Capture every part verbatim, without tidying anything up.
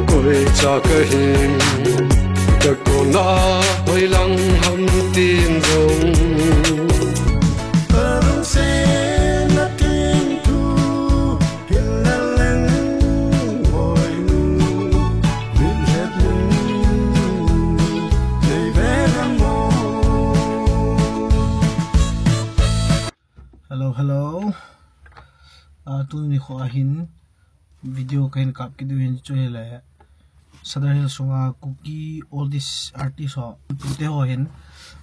Koi cha kahi, ka kona hoilang ham tin jong. Hello, hello. Ah, tuni nikho ahin video kahin kap kit diu hin chu hile. Sadar Hills sunga Kuki oldest artist ho, pute ho hin,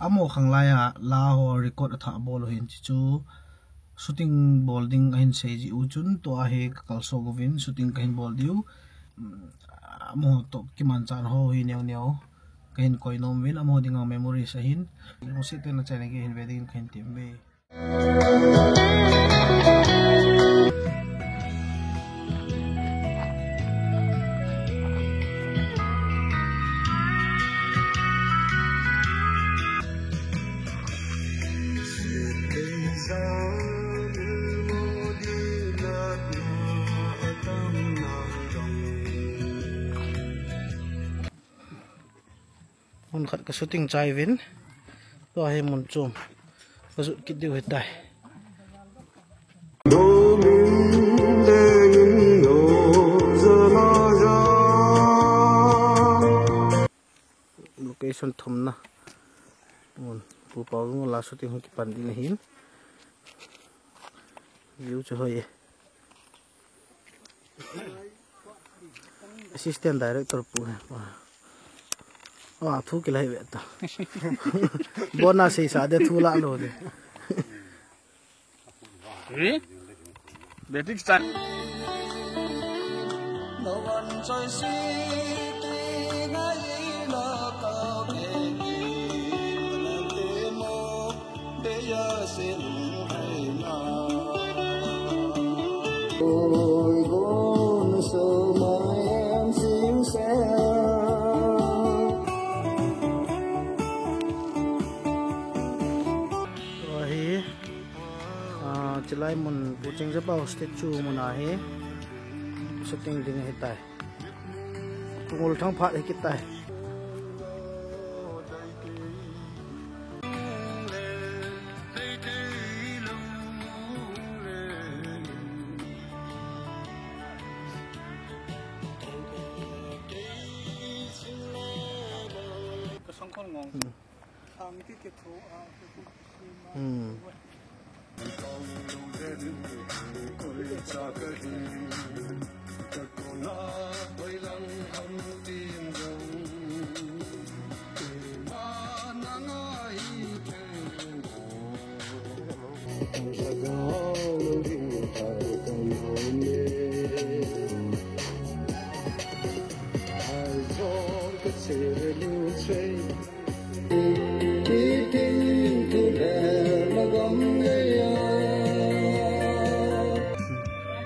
amaho khanglai a la ho record athah bol u hin chu, shooting bol ding ahin sei ji u chun, tua hi ka kalso uvin shooting kahin bol diu. Mm, amaho toh kimanchah ho hi neo neo kahin koi nom uvin, amaho dinga memories ahin. Lungset tah in achai na gei hin ve dingin kahin tem uve. Mun khat ka shooting chai uvin. Tua hi mun chom ka jot kit diu hitai. Location thumna. Mun Pu Paozunga la shooting ho kipan ding ahin. View chu hoi e. Assistant director pu he. Wa. Wa, thu kilai ve ta. Bona sei sa de thu la lo de. Eh? Betik start. Ahi, ah, chilai mun Pu Chingjapao statue mun ahi, shooting ding ahitai. Pungul thang phat hi kitai. Hmm.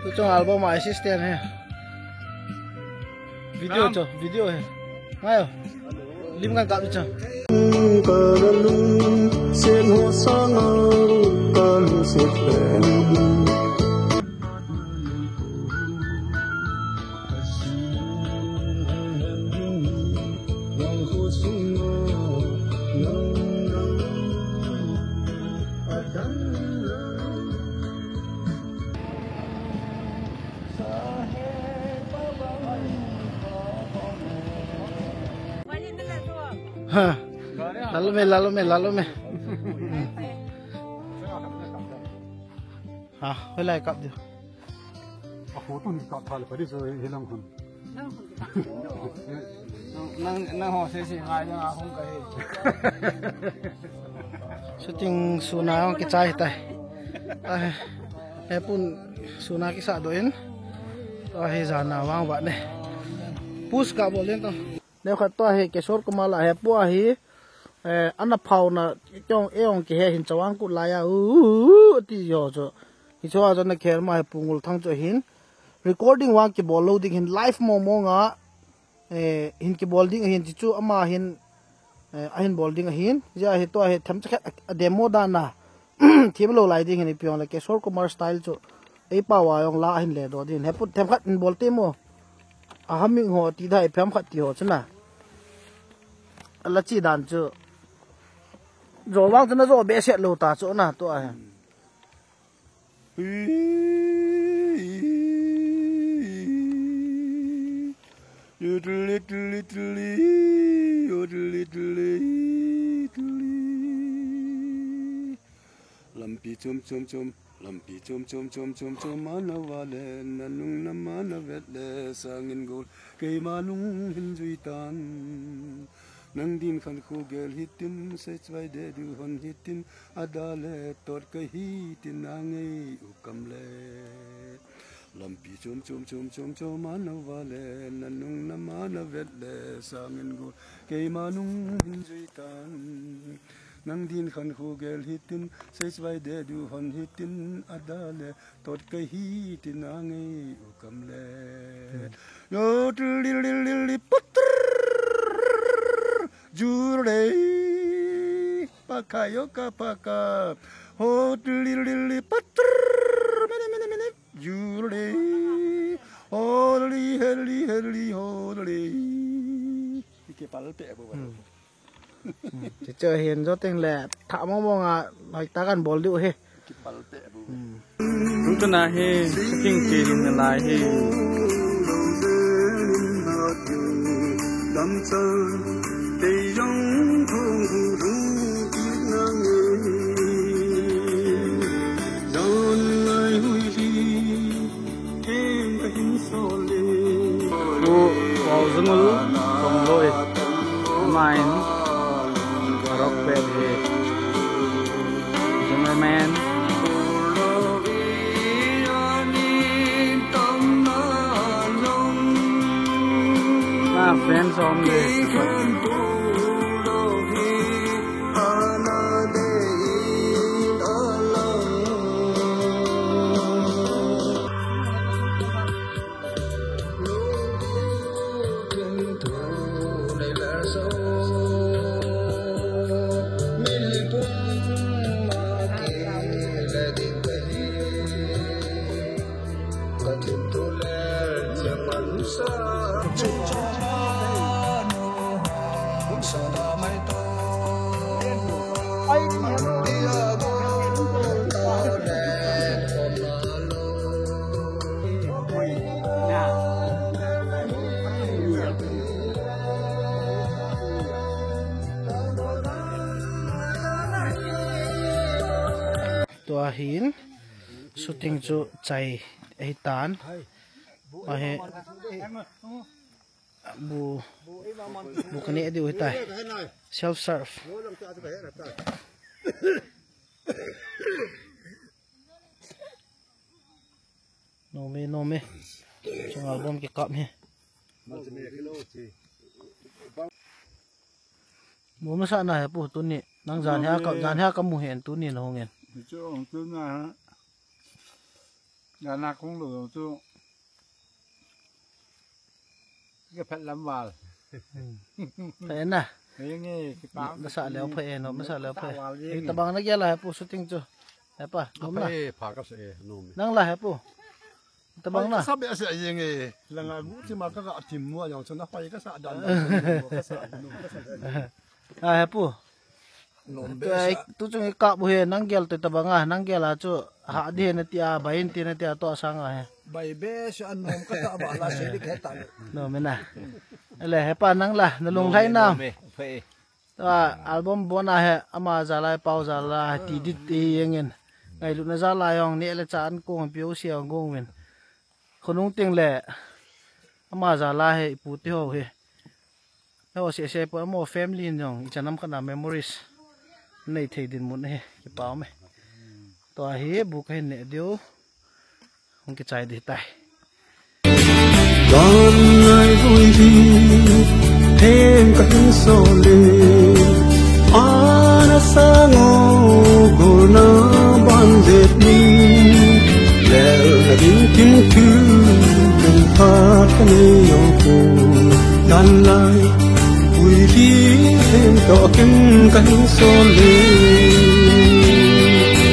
Tu chong album a assistant he. Video cho, video he. Ngayo. Lim kan kap cho. Ha. Lalo me, lalo me, lalo me. Ha, hoilai kap diu. A photo ni kap thal pari so hilang khun. Nang, nang ho se se ngai ding a hung kahi. Shooting suna hung kichai tai. Ai, he pun suna kisa doh in. Tua hi jana vang vat ne. Push ka bol in to. Neo khat tua hi Kishore Kumar la he pu ahi. Eh, ana phauna, kong, eong kihe hin chawang kut laiya, u, u, u, ti jo chu. Hichu a chu ana khel ma hi Pu Ngulthang chu hin. Recording vang kibol lou ding hin live mong mong a, eh, hin kibol ding ahin ti chu ama hin, eh, ahin bol ding ahin. Jia hi tua hi themcha khat a demo dan a. Thim lou lai ding hin ipi jong le Kishore Kumar style chu. Ei pao a jong la ahin le do ding. Hepu themkhat hin bol ti mo. A humming ho ti dai phemkhat ti ho chu na. A la chi dan chu. Jo vang chu na jo behseh lou ta chu na tua hi. Lampi chom chom chom, lampi chom chom chom chom chom, ana va le, na nung na ma na vet le, sangin gol, keima nung hin jui tan. Nang din khan khu gel hitin, sei chwai de du hon hitin, ada le tot ka hitin a ngei u kam le. Lampi chom chom chom chom chom, ana va le, na nung na ma na vet le, sangin gol, keima nung hin jui tan. Nang din khan khu gel hitin, sei chwai de du hon hitin, ada le, tot ka hitin a ngei u kam le. Yo, tli, li, li, li, li, patr, ju, re. Paka, yo, ka, paka. Ho, tli, li, li, patr, mene, mene, mene. Ju, re. Ho, li, he, li, he, li, ho, re. Ike pal pe bo. Hmm. Hmm. Ti chu hin jo teng le, tha mong mong a, hoi ta kan bol diu he. Kipal pe bu. Hmm. Tung kana he, shooting ke din na lai he. Pu Paozangul Kongloi, amahin rock band hi, drummer man. Ma friends om le. Tua hin shooting chu chai ahi tan. Ahe. Bu, bu ka neh diu ahitai. Self serve. Nom e, nom e. Chung album kikap hi. Bu masa na he pu tuni. Nang jan hia ka, jan hia ka mu hen tuni na hung en. Chu ong tu na ha. Jan na kong lo chu. Ka phet lam val. Hmm. Phet na. Hei nge, kipa. Masa leo phet e, no, masa leo phet. Tabang na gel a he pu shooting chu. He pa, nom na. Phet, pha ka se, nom. Nang la he pu. Tabang na. Sa be se ye nge. Langa gu ti ma ka ga tim mo yang chu na pai ka sa dan. Ka sa, nom, ka sa. A, he pu. Nom be sa. Tu chung i kap u he, nang gel te tabang a, nang gel a chu ha di he na tia, bai in ti na tia to sang a he. Bai be sa nom ka ta ba la se di ke ta. Nom e na. Ele he pa nang la, na lunglhai na. Nom e, nom e. Tua album bon a he, ama jal a, Pao jal a, ti dit ti jeng in. Ngailutna jal a jong, neh le chah an kong, piu sia gong vin. Khonung teng le, ama jal a he, ipu te ho he. Ho se se po, ama family in jong, ichan ham khat na memories. Nei thei dinmun he, kipa um e. Tua hi, bu ka hin neh diu. Hung kichai ding tai. Don ngai vui hi, theng ka hin so le. Ana sang o, golna ban jet ni. Lelna ding kin thu, kin phat ka nei jong ko. Dan lai, ui di, en to kin ka hin sol le.